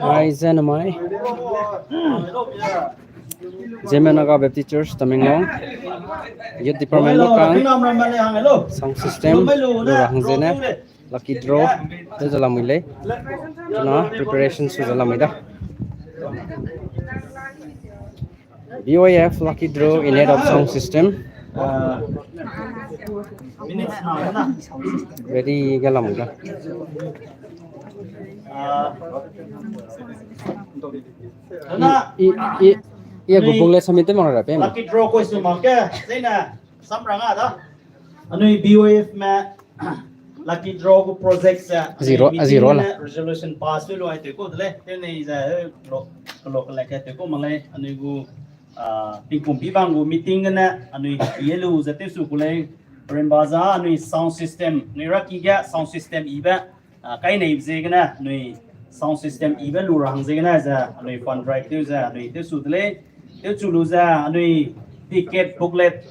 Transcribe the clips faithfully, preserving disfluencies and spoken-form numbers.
Ai, ze namai. Zeme Naga Baptist Church, Tamenglong. Youth Department lo kang. Sound system, lu ra hang zene. Lucky draw, lu ze lamui lei. Chuna preparation su ze lamui da. B Y F lucky draw in aid of sound system. Ready ga lamui da. I, i, i, i a gu book le submit te mang ra pe ma. Lucky draw question mark ke, zene, samrang a da. Anui B Y F me, lucky draw gu project se, a zero, anui a zero meeting la. Ne resolution pass lu ai te ko de lei. Te nei ze, eh, lo, lo ka lei ka te ko ma lei. Anui gu, ah, tingkum pi bang gu meeting ne, anui ye lu ze te su ku lei. Remba za, anui sound system, anui raki ge sound system ibe, ah, kai nei ze gene, anui sound system ibe lu ra hang ze gene, ze, anui fund drive te ze, anui te su de lei. Te chu lu ze, anui ticket booklet,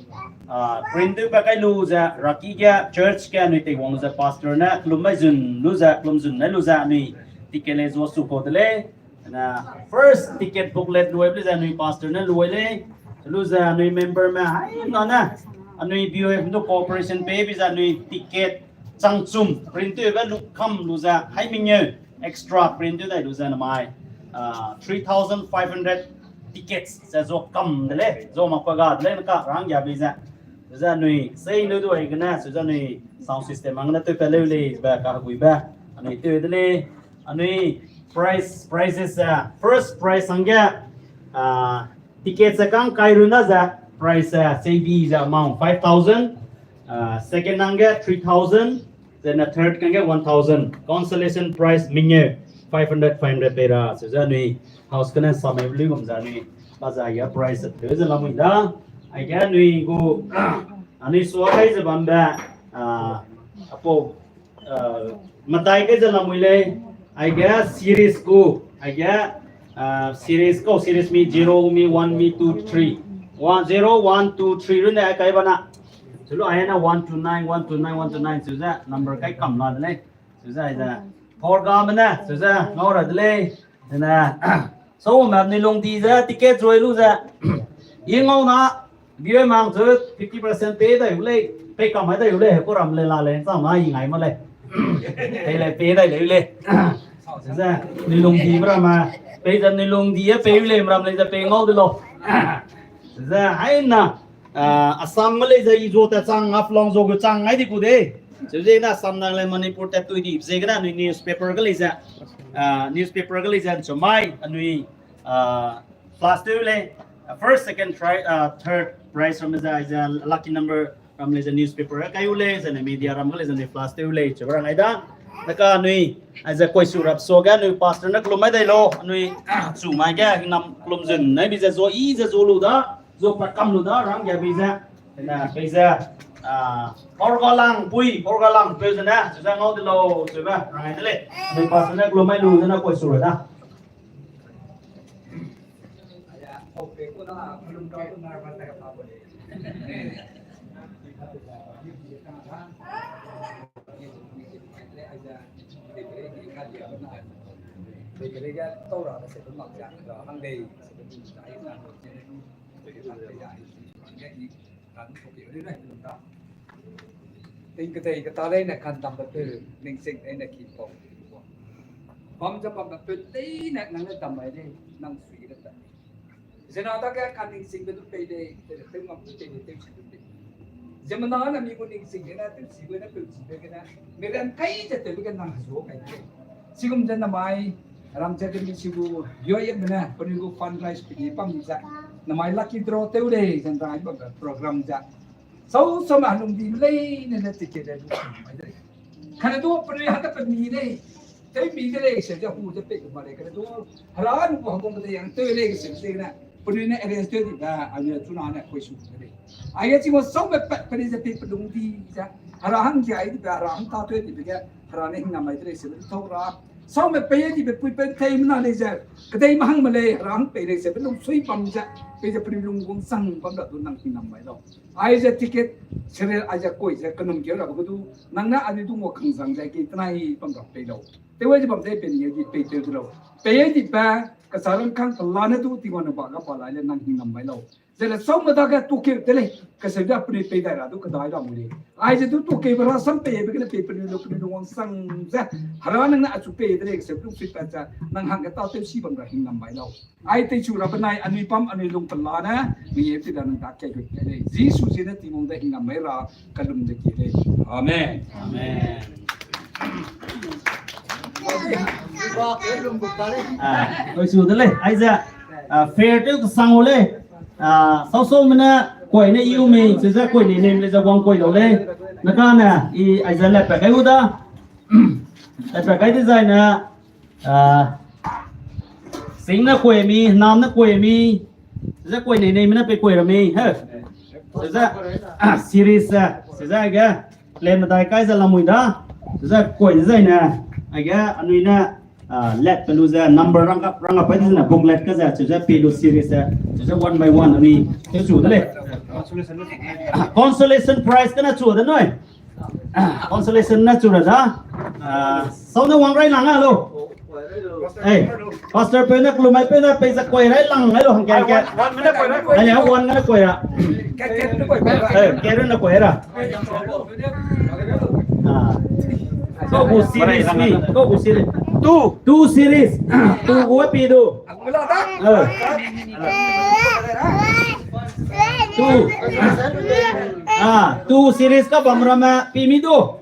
ah, print tew pa kai lu ze, raki ge, church ge, anui teiwang lu ze, pastor ne, kelum mai zun lu ze, kelum zun ne lu ze, anui ticket le zo su ko de lei. Na, first ticket booklet lu ai be lu ze, anui pastor ne lu ai lei. Lu ze, anui member me, hai na ne, anui B Y F du cooperation pe be ze, anui ticket, changchum, print tew be lu kam lu ze, hai mengeu, extra print tew dai lu ze namai, ah, three thousand five hundred tickets ze zo kam de lei, zo mak pa ga de lei, na ka rang ya be ze. Ze anui, sei lu du ai gene, su ze anui sound system hang ne tew pe leu lei, be ka gui be, anui tew de lei, anui prize, prizes, ah, first prize hangge, ah, ticket ze kang kai run da ze, prize, ah, C B ze amount five thousand, ah, second hangge three thousand, then a third hangge one thousand. Consolation prize mengeu five hundred, five hundred pei ra, su ze anui house kene samai lu gum ze anui, ba ze aige prize ze tew ze lamui da, aige anui gu, anui sua kai ze bambe, ah, apo, uh, medai kai ze lamui lei, aige series gu, aige, uh, series kau, series mi zero mi one mi two three. One, zero, one, two, three rune ai kai bana. Chulu ai na one to nine, one to nine, one to nine, su ze number kai kam la de lei. Su ze ai ze. Thorga mene, su ze, ngau ra de lei. Dene, so, map ni lung di ze, ticket zoi lu ze. Ye ngau na, Bioi mang chu fifty percent pei dai u lei, pei kam mai dai u lei, ku ram le la lei, chang na i ngai ma lei. Pei lei, pei dai lei u lei. Ze, ni lung di bra ma, pei ze ni lung di e pei u lei, ram lei ze pei ngau de lo. Ze, hai na, ah, Assam ma lei ze i zo ta chang, Haflong zo gu chang ngai di ku de. Ze, ze na Assam nang lei Manipur ta tui di, ze gena ni newspaper ga lei ze. Ah, newspaper ga lei ze, chumai, anui, ah, Plus tew lei, uh, first, second, tri-, uh, third prize ram lei ze, ze lucky number ram lei ze newspaper kai u lei, ze ne media ram ga lei ze ne plus tew lei, che rang ai da. Naka anui, ai ze koi su rap so ga anui pastor ne kelum mai dai lo, anui chu mai ga hingnam kelum zun, nai bi ze zo i ze zo lu da, zo pa kam lu da, rang ga bi ze. Na, bi ze, ah, Porgalang pui, Porgalang peu ze ne, ze ngau de lo, ze ba, rang ai de lei. Anui pastor ne kelum mai lu, ze na koi su ra da. Ting kedei keta leine kandambe peu, ningsing leine ki pau. Bam ze bambe peu leine nang ne dam mai lei, nang sui de ta. Zena dage kaningsingbe du pei lei, te tew ngam du pei lei, tew si du pei. Ziemmena ne mi gu ningsing gene, tew sibe ne, peu sibe gene, mi ran kai ze tewbe ge nang hezu kai de lei. Chigum ze namai, ram ze de mi si gu, yo ye mene, penui gu fundraise pe di pam ze, namai lucky draw tew lei, zan rai bambe program ze. Sau sama lung di leine ne ticket le lu mai de lei. Kane du penui hangge pe mi lei. Tew mi de lei se ze hu ze pe ma lei. Kane du hera nu gu hagum de yang tew lei se ze ne. Penui ne arrange tew di ba, a ne chuna ne koi su de lei. Aige chingwang sau me pat penui ze pe pelung di ze. Hera hangge ai di ba, hera hang ta tew di ba ge. Hera ne hingnam mai de lei se thau ra. Saume pei dibe pui pen tei mena lei ze, kedei mahang me lei, hera hang pei lei ze, pe lungsui bam ze, pei ze pe lung wangchang bam ra du nang hingnam mai lau. Aize ticket, serial aize koi ze, kenum keu ra ba ge du, nang ne anui du ngua kangzang ze, ki tenai bam ra pei lau. Tew ai ze bam ze, pe ni di pei tew de lau. Pei dibe, kasa rangkang pelane du, Tingwang ne ba ga ba lai le nang hingnam mai lau. Zene saume dage tukeu te lei, kaseu da penui pei dai ra du kedai ra mu lei. Aize du tukeu be rasam pei be gene pei penui lu penui lu wangchang ze, hera nang ne achu pei de lei, kaseu du fit pat ze, nang hangge tâtew si bam ra hingnam mai lau. Ai teichu ra benai anui pam anui lung pelane, mi ye ti da nang da kai gu kai lei. Jisu zie ne Tingwang de hingnam mai ra, kalum de ki lei. Amen. Amen. Ah, oi su de lei, aize, ah, fair tew kesang o lei. Ah, sau sau mene, koi ne iu mei, se ze koi ne nem le ze wang koi lau lei. Naka ne, i aize lepe kai u da. Lepe kai design ne, ah, sing ne koi mi, nam ne koi mi, se ze koi ne nem ne pe koi ra mi, he. Se ze, ah, series, eh, se ze ge, le medai kai ze lamui da, se ze koi ze ne, age, anui ne, ah, let pe lu ze number rang ka, rang ka pai de ze ne booklet ka ze, se ze pe lu series ze, se ze one by one anui, se chu de lei. Ah, consolation prize ka na chu de noi. Ah, consolation na chu ra da. Ah, sau ne wang rai lang a lo. Eh, pastor pe ne, kelumai pe ne, pei ze koi rai lang ai lo hangke ke. Ai, ya, one ne koi ra. Eh, Karen ne koi ra. Ah. Kau gu series mi, kau gu series. Two. Two series. Two gu pi du. Eh. Two. Ah, two series ka bam ramme pi mi du.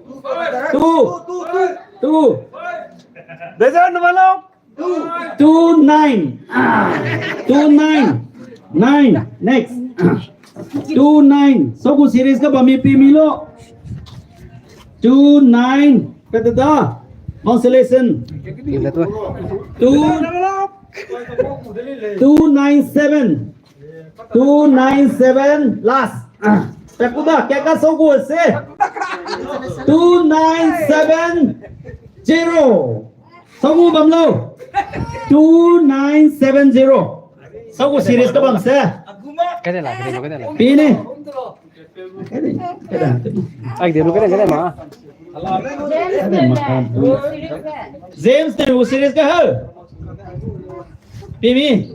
Two. Two. Deja number lo. Two nine. Ah, two nine. Nine. Next. Two nine. Sau gu series ka bam mi pi mi lo. Two nine. Kata da. Consolation. Two. Two nine seven. Two nine seven last. Takuda, keka sau gu se. Two nine seven zero. Sau gu bam lo. Two nine seven zero. Sau gu series ka bam se. Kade la, kade la, kade la. Pi ne. Ai, de lu kade, kade ma. James ne lu series ka hau. Pi mi.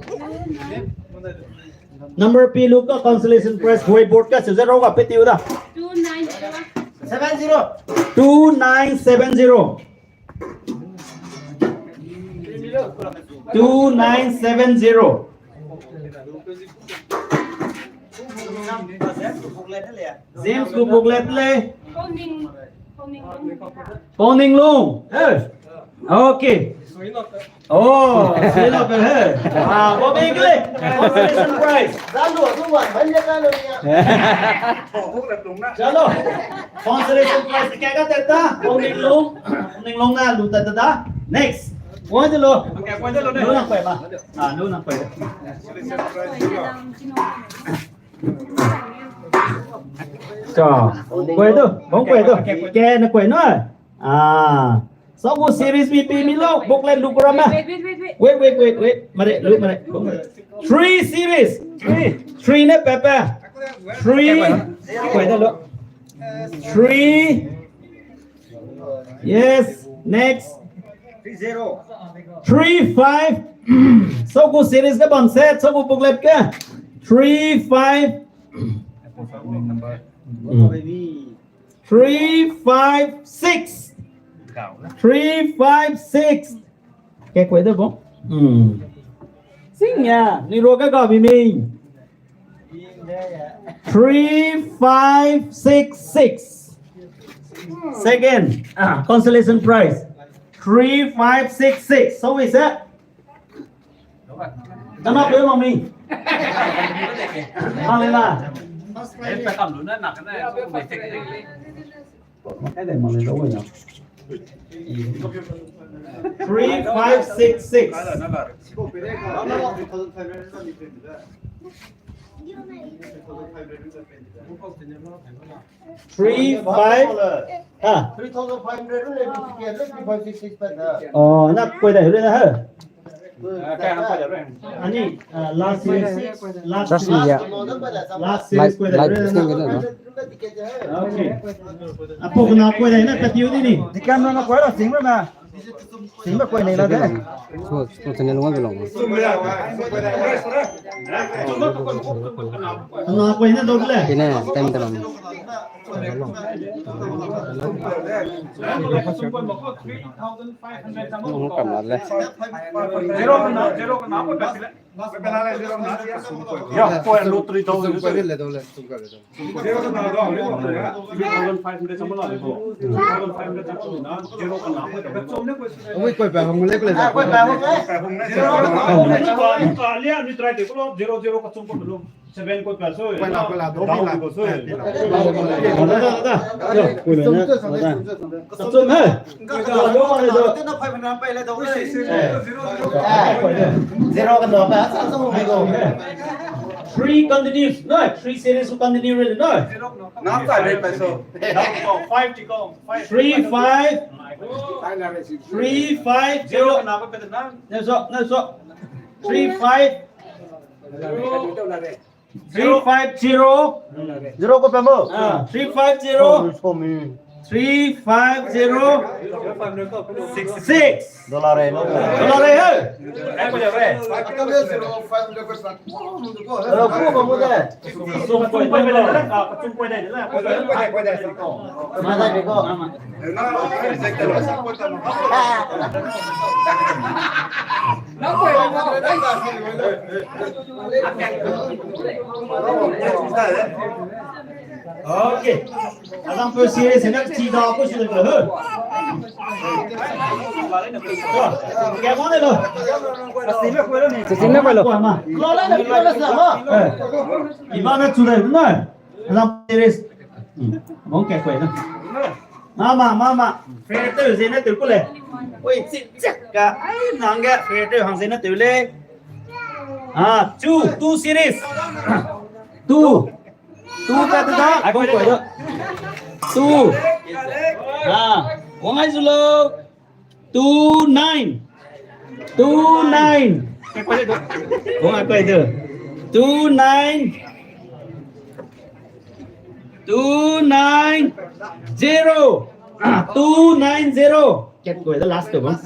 Number pi lu ka consolation prize whiteboard ka se zero ga pe tiu da. Two nine zero. Seven zero. Two nine seven zero. Two nine seven zero. James gu booklet lei. Pau Ninglung. Eh. Okay. Oh, sui la pe he. Ah, bo big le. Consolation prize. Zalo, zalo, ban de ka lo ya. Chalo. Consolation prize ke ka teta. Pau Ninglung. Ninglung na lu teta da. Next. Point lo. Lu na point ba. Ah, lu na point. Cha. Point do. Bong point do. Ke na point no. Ah. Sau gu series mi pi mi lo, booklet lu kura ma. Wait, wait, wait, wait, wait. Mare, lu mare. Three series. Three. Three ne pepe. Three. Koi da lo. Three. Yes, next. Three five. Sau gu series ke bam set, sau gu booklet ke. Three five. Three five six. Three five six. Ke koi de bo. Hmm. Sing ya, ni ro ga ga mi mi. Three five six six. Second, ah, consolation prize. Three five six six. So is it? Kena pe mami. Alena. Three five six six. Three five. Ha. Three thousand five hundred le, three five six six pen da. Oh, na koi da, hore na ha. Ani, ah, last series, last series, last series koi da, hore na. Okay. Apo na koi da na, kati uni ni. Dikan na koi da, sing na. Sing ba koi nei la de. So, so channel wang belong. Ana koi na dot le. Kine, time telam. Nung kam la le. Zero na, zero na, Ya, koi lo three thousand. Three thousand five hundred sama la, three thousand five hundred sama la, zero ka na. Ui, koi pa hong le, koi le. Koi pa hong le. Zero ka na. Zero ka na. Zero, zero ka chung ko lo. Seven koi pa so. Koi la, koi la, do, do, do, so. Da, da, da. Yo, koi le na. Da. Kachum he. Zero ka no pa, sa sa mo go. Three continues, no? Three series to continue, really, no? Na sa re pa so. Five to go. Three, five. Three, five, zero. Na pa na. No, so, no, so. Three, five. Three five zero. Zero ko pemo? Ah, three five zero. Three five zero. Six. Dollar e, no? Dollar e, he? Eh, ko le. Zero ko pemo de. Ma dai ko. Okay. Azang pe series ne chi da ko si le ko. Ke mo ne lo. Sisi me ko lo. Lo la na, lo la sa ma. Eh. Iba na chu dai na. Azang series. Hmm. Bong ke ko na. Mama, mama. Fair tew ze ne tew ku le. Oi, chi chi ka. Ai, nang ge fair tew hang ze ne tew le. Ah, two, two series. Two. Two ka ta da. Ai, koi, koi da. Two. Ah, wang ai zu lo. Two nine. Two nine. Wang ai koi da. Two nine. Two nine zero. Ah, two nine zero. Kat koi da last one.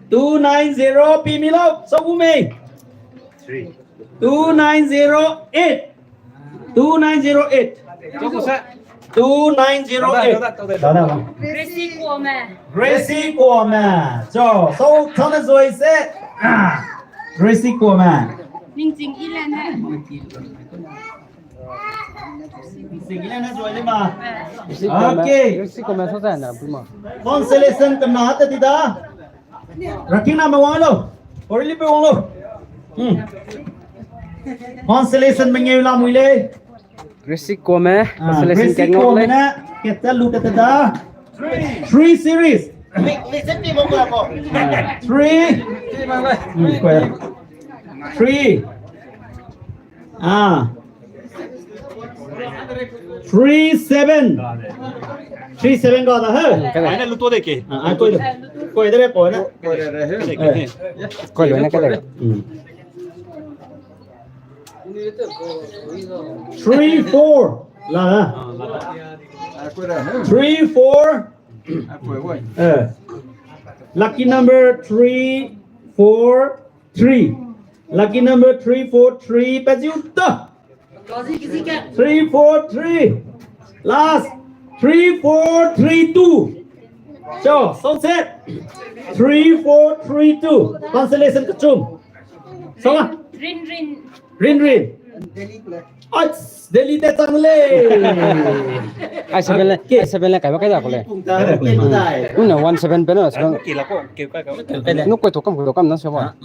Two nine zero, pi mi lo. So gu me. Three. Two nine zero eight. Two nine zero eight. Two nine zero eight. Gracie Kuame. Gracie Kuame. So, so, tane zoi se. Ah, Gracie Kuame. Ningching Ilene. Ningching Ilene zoi le ma. Okay. Gracie Kuame so sa na, buma. Consolation kena ta di da. Raking na me wang lo. Orili pe wang lo. Hmm. Consolation mengeu la mui le. Gracie Kuame, ah, consolation Gracie Kuame ne, kete lu kete da. Three series. Ah, three. Hmm, koi. Three. Ah. Three seven. Three seven ga da, he? Ai ne lu to de ke. Ah, ai koi de. Koi de re, koi na. Koi de re, he? Eh. Koi de na, koi de re. Hmm. Three four. La, la. Three four. Eh. Lucky number three four three. Lucky number three four three. Paziu da. Three four three. Last. Three four three two. So, so set. Three four three two. Consolation kechum. So, Rin Rin. Rin Rin. Ach, Delhi te chang le. Ai seven le, ai seven le, kai ba kai da ko le. Una one seven pe no, seven. No koi to kam, koi to kam na se ba.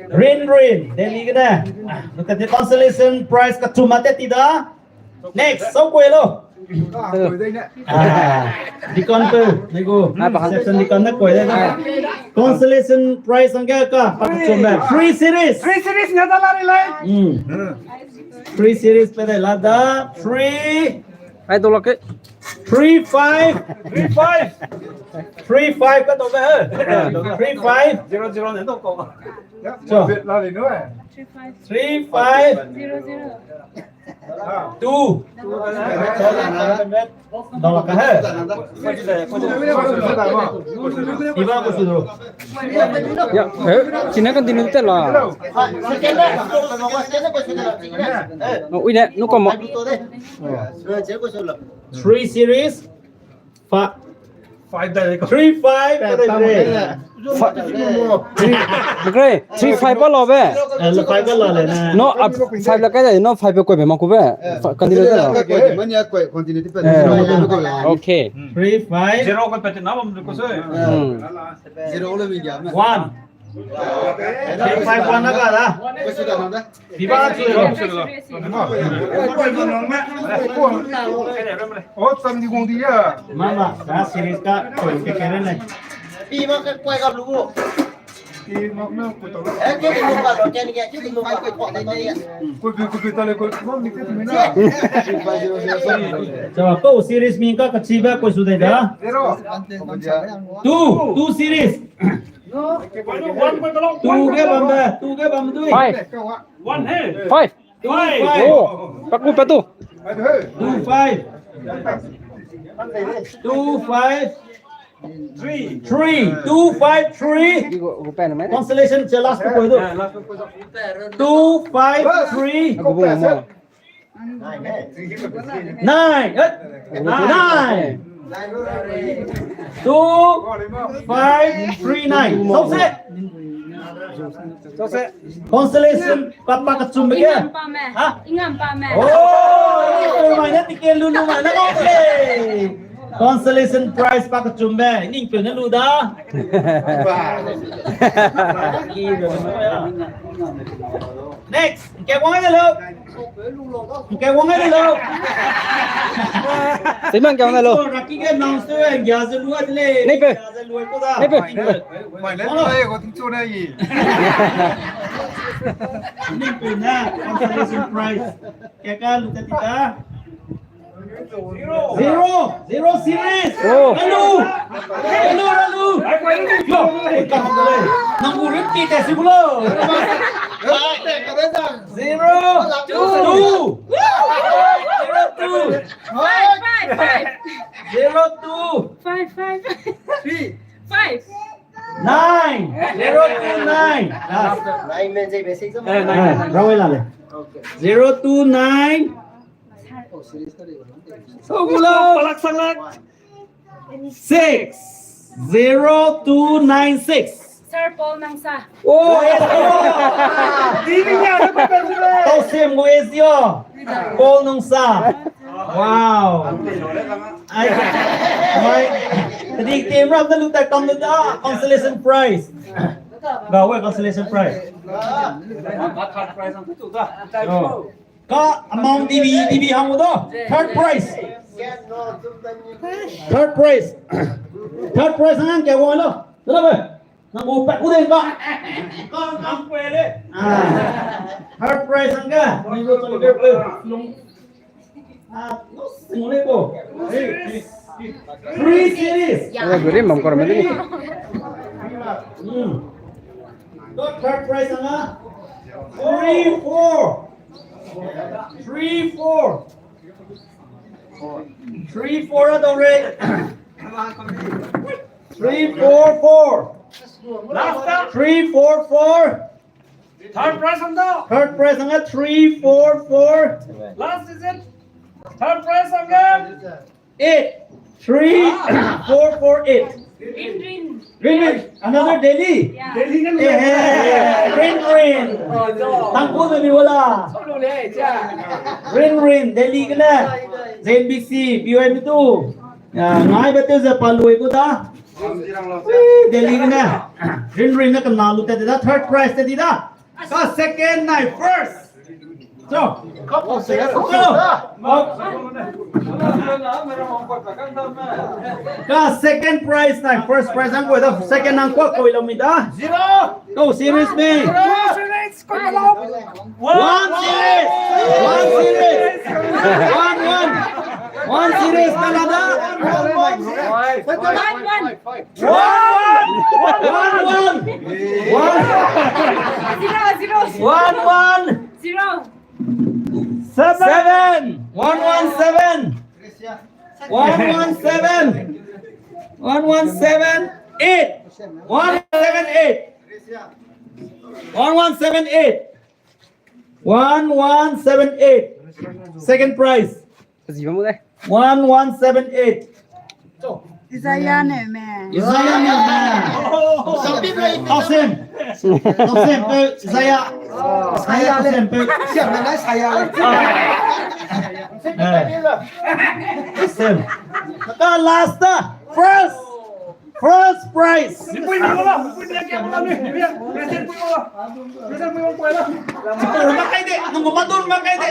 Rin Rin, Delhi gene. Look at the consolation prize kechum a te ti da. Next, so koi lo. Ah, Deacon pe, nego. Section Deacon ne koi de. Consolation prize ang ka ka, pa kechum me. Three series. Three series ne da la ri lai. Hmm. Three series pe de la da. Three. Ai, do lak ke. Three five. Three five. Three five ka do be he. Three five. Zero zero ne do ko. So. La ri no. Three five. Zero zero. Two. Dawa ka he. Iba ko sudro. Ya, eh, sine continue te la. Oh, uine, nu ko mo. Three series. Fa-, five da ko. Three five, pa, pa, pa. Fa-, three, okay, three five ba la be. Eh, la five ba la le na. No, ah, five la kai da, no, five pe koi be ma ku be. Fa-, continue da. Mania koi, continue te pe. Eh. Okay. Three five. Zero ko pe te na bam ko se. Hmm. Zero le mi ya. One. Three five one na ka da. Ko se da na da. Piba chu. Oh, sam di gong di ya. Mama, da series ka, ko ke kere ne. Piba ke koi ka lu. Piba me ko to. Eh, ke di lu ka lo, ke ni ke, ke di lu ka lo, ko ni ke. Ko bi, ko bi ta le ko, mo mi ke tu me na. Chaba, ko series mi ka kachi ba ko su de da. Zero. Two, two series. Two ge bam da, two ge bam dui. Five. One, hey. Five. Two five. Oh, paku patu. Two five. Two five. Three. Three. Two five three. Consolation che last ko do. Two five three. Nine. Eh? Nine. Two five three nine. Sause. Sause. Consolation pa, pa kechum be ke? Ingam pa me. Ha? Ingam pa me. Oh, mai na tike lu lu mai na ko le. Consolation prize pa kechum be. Ning pe na lu da. Next. Ke wang de lo. Ke wang ai lo. Simon ke wang ai lo. Raki ke nang se ya ze lu ai le. Nei pe. Ya ze lu ai ko da. Nei pe. Mai le lu ai ko ting chu na yi. Nei pe na consolation prize. Ke ka lu ta ti ta. Zero, zero series. Oh. Hello. Hello, hello. Yo, nang bu rim ti te si bu lo. Zero two. Zero two. Five, five, five. Zero two. Five, five. Three. Five. Nine. Zero two nine. Last. Nine men say basic. Eh, nine. Rawe la le. Okay. Zero two nine. So, bu lo. Palak salak. Six zero two nine six. Sir Paul Nangsa. Oh, S D O. Tau sim go S D O. Paul Nangsa. Wow. Ai, mai. Dik team ram na lu ta kam da consolation prize. Ga we consolation prize. Oh. Ka amount D B, D B hang do. Third prize. Third prize. Third prize hang ke wang lo. Dala be. Nang bu pa ku de ba. Ka nang pe le. Ah. Third prize hang ke. Ni go to be. Ah, no sing le ko. Three series. Ada guri mam kor mending. Hmm. Got third prize hang. Three four. Three four. Three four ada re. Three four four. Last. Three four four. Third prize hang da. Third prize hang three four four. Last is it. Third prize hang. Eight three four four eight. Rin Rin. Rin Rin. Another Delhi. Yeah. Delhi ka lu. Eh, Rin Rin. Tangku de ni wala. Rin Rin Delhi kene. Z N B C, B Y M tu. Ya, ngai bete ze pa lui ku da. Eh, Delhi kene. Rin Rin ne kena lu te da third prize te di da. Ka second nai first. Ka second prize nai, first prize ang koi da, second ang kua koi lau mi da. Zero. Kau series me. One series. One series. One, one. One series me la da. One, one. One, one. One. Zero, zero. One, one. Zero. Seven. Seven. One, one, seven. One, one, seven. One, one, seven, eight. One, seven, eight. One, one, seven, eight. One, one, seven, eight. Second prize. One, one, seven, eight. Isaiah ne me. Isaiah ne me. Tausim. Tausim pe Isaiah. Isaiah tausim pe. Siam na Isaiah le. Eh. Tausim. Ka last da. First. First prize. Makai de, nunggu madun makai de.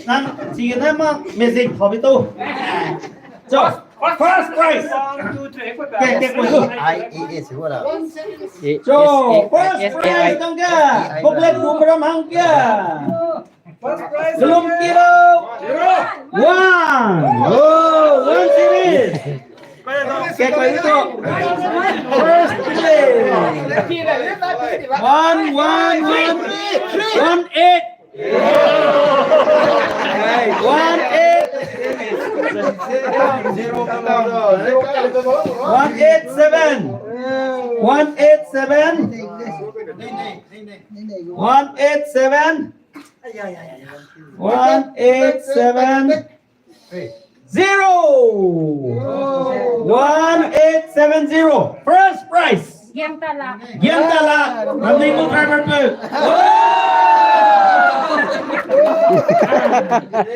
Nan, sige na ma, music hobby to. So, first prize. One, two, three, four, five. Ke, ke, ke. I A S, what up? So, first prize kang ke. Booklet bu meram hang ke. Belum kilo. One. Oh, one series. Ke koi to. First place. One, one, one. One eight. One eight. One eight seven. One eight seven. One eight seven. One eight seven zero. One eight seven zero. First prize. Giantala. Giantala. Nami mo driver pe.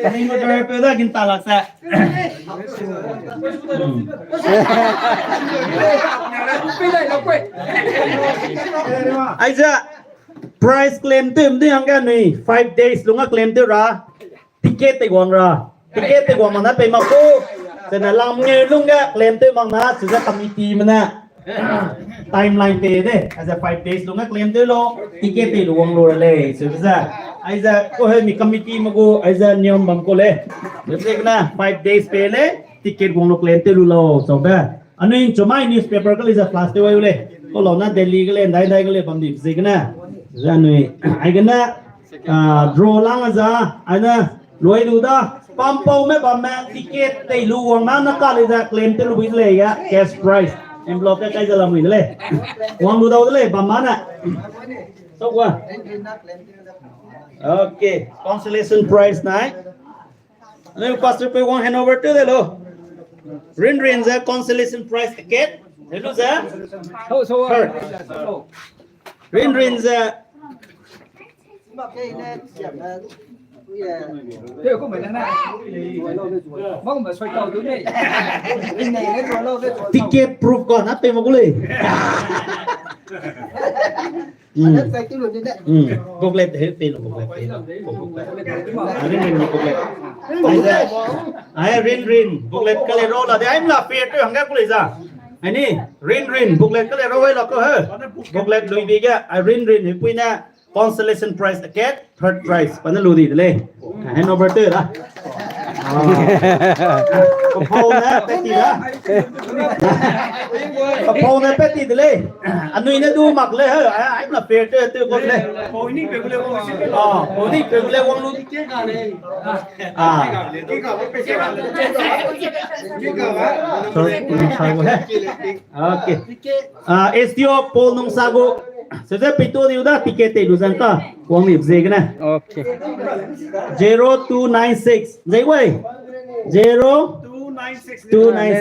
Nami mo driver pe da giantala sa. Aiza. Prize claim tew mdi hangge nui five days lungga claim tew ra. Ticket tei guang ra. Ticket tei guang mana pei mak ku. Sena lam nge lungge claim tew mak na, sena committee mana. Timeline pe de. Aiza five days lungge claim tew lo. Ticket tei lu wang lo ra lei. Sena. Aiza ko he mi committee ma gu. Aiza niam bam ko le. Sena five days pe le. Ticket guang lo claim tew lu lo. So be. Anui nchumai newspaper kali za flash te wai ule. Ko lo na Delhi kale, ndai ndai kale bam di ziegene. Za anui, aigene, ah, draw lang za, aina, loi lu da, pampau me bam me, ticket tei lu wang na na kali za claim te lu bui le ya, cash prize. Envelope kai za lamui le. Wang lu dau le, bam ma na. So wa. Okay, consolation prize nai. Anui pastor pe wang hand over tew de lo. Rin Rin ze consolation prize ticket. Hello ze. Ho, so. Her. Rin Rin ze. Ticket proof ko na pe mo gule. Mm. Mm. Booklet he pe lo, booklet pe lo. Booklet. Ah, Rin Rin booklet. Ai, Rin Rin booklet kale ro la de, ai mla pe tu hangga kule za. Ai ni, Rin Rin booklet kale ro wai la ko he. Booklet lui bi ga, ai Rin Rin he pui na consolation prize ticket, third prize pa na lu di de lei. Hand over tew da. Ah. Kaphau ne peti da. Kaphau ne peti de lei. Anui ne du mak le he. Ai, ai na pe tew tew ko le. Ah, pau ni pe le wang lu. Ah. Sorry, sorry, he. Okay. Ah, S T O Paul Nungsa gu. Seze pito diu da ticket tei lu zan ta. Wang ni ziegene. Okay. Zero two nine six. Zei wei. Zero two nine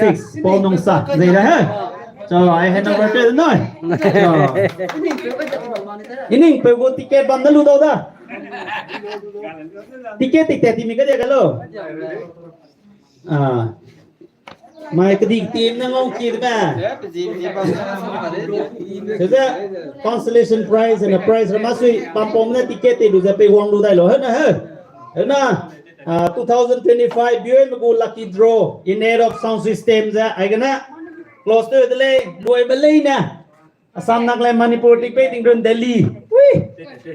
six. Paul Nungsa. Zei da he. So, ai hand over tew noi. So. Ining pe gu ticket bam da lu dau da. Ticket tik te ti mi ka dia ka lo. Ah. Mai kedi team ne ngau ki de ba. Seze consolation prize and a prize ra masui pampom ne ticket te lu ze pei wang lu dai lo. Hena he. Hena, ah, two thousand twenty-five B O M gu lucky draw in aid of sound system ze aigene close to de lei, luai me lei ne. Assam, Nagaland, Manipur, Tigpei, Tingdun, Delhi. Ui.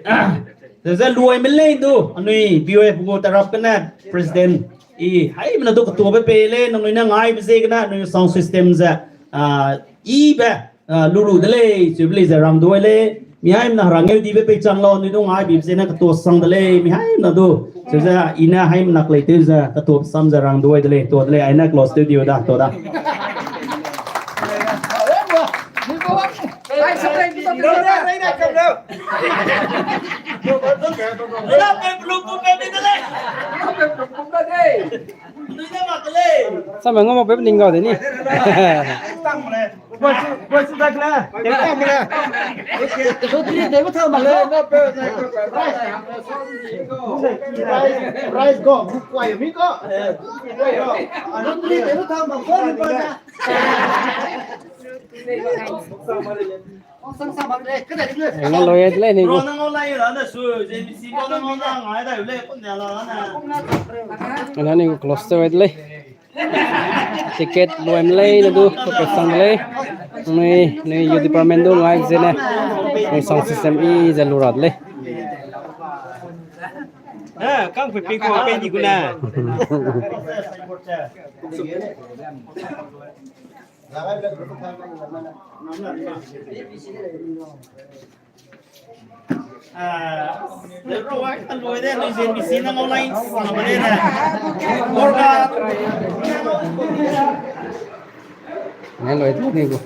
Ah. Ze luai me lei du, anui B O F gu tarap kene president. I, haimena du katuabe pei lei, nangnui ne ngaibe ziegene, anui sound system ze, ah, ibe, ah, lulu de lei, chibe lei ze rang duai lei. Mi haimena herang ngeu dibe pei chang lau, anui du ngaibe ziegene katua sang de lei, mi haimena du. Chize, i ne haimena klei tew ze, katua sam ze rang duai de lei, tua de lei, aine close studio da, tua da. Sa me ngau ma pe ning gau de ni. Prize go, bukwai mi go. Ngau lo ye de lei ni gu. Ana ni gu close te wai de lei. Ticket luai me lei ne du, ticket sang de lei. Nui, nui youth department du ngai zene. Nui sound system i ze lu ra de lei. Eh, kang pe pe ko pe ni gu na. Ngai loi ni gu.